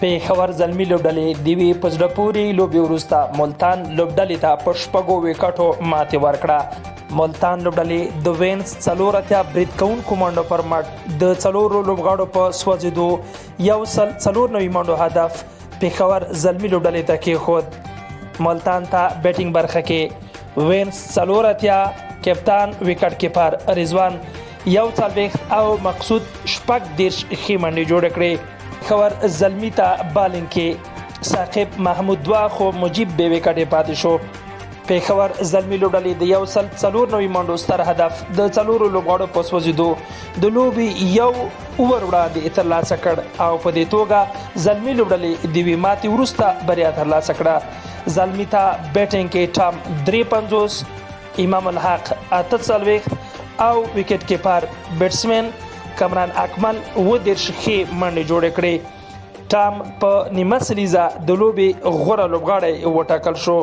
پېښور زلمي لوبډلې د یوې په زړه پورې لوبې وروسته ملتان لوبډلې ته په شپږو ویکټو ماتې ورکړه. ملتان لوبډلې د وینس 84 برید کوونکو منډو پر مټ د څلورو لوبغاړو په سوځېدو 194 منډو هدف پېښور زلمي لوبډلې ته کېښود. ملتان ته بیټینګ برخه کې وینس 84، کپتان ویکټ کیپر رضوان 41 او مقصود 36 ښې منډې جوړې کړې. پېښور زلمي ته بالینګ کې ثاقب محمود دوه، خو مجیب بې ویکټې پاتې شو. پېښور زلمي لوبډلې د 194 منډو ستر هدف د څلورو لوبغاړو په سوځېدو د لوبې یو اوور وړاندې ترلاسه کړ او په دې توګه زلمي لوبډلې د یوې ماتې وروسته بریا ترلاسه کړه. زلمي ته بیټینګ کې ټام 53، امام الحق 48 او ویکټ کیپر بیټسمن کمران اکمل 37 ښې منډې جوړې کړې. ټام په نیمه سلیزه د لوبې غوره لوبغاړی وټاکل شو.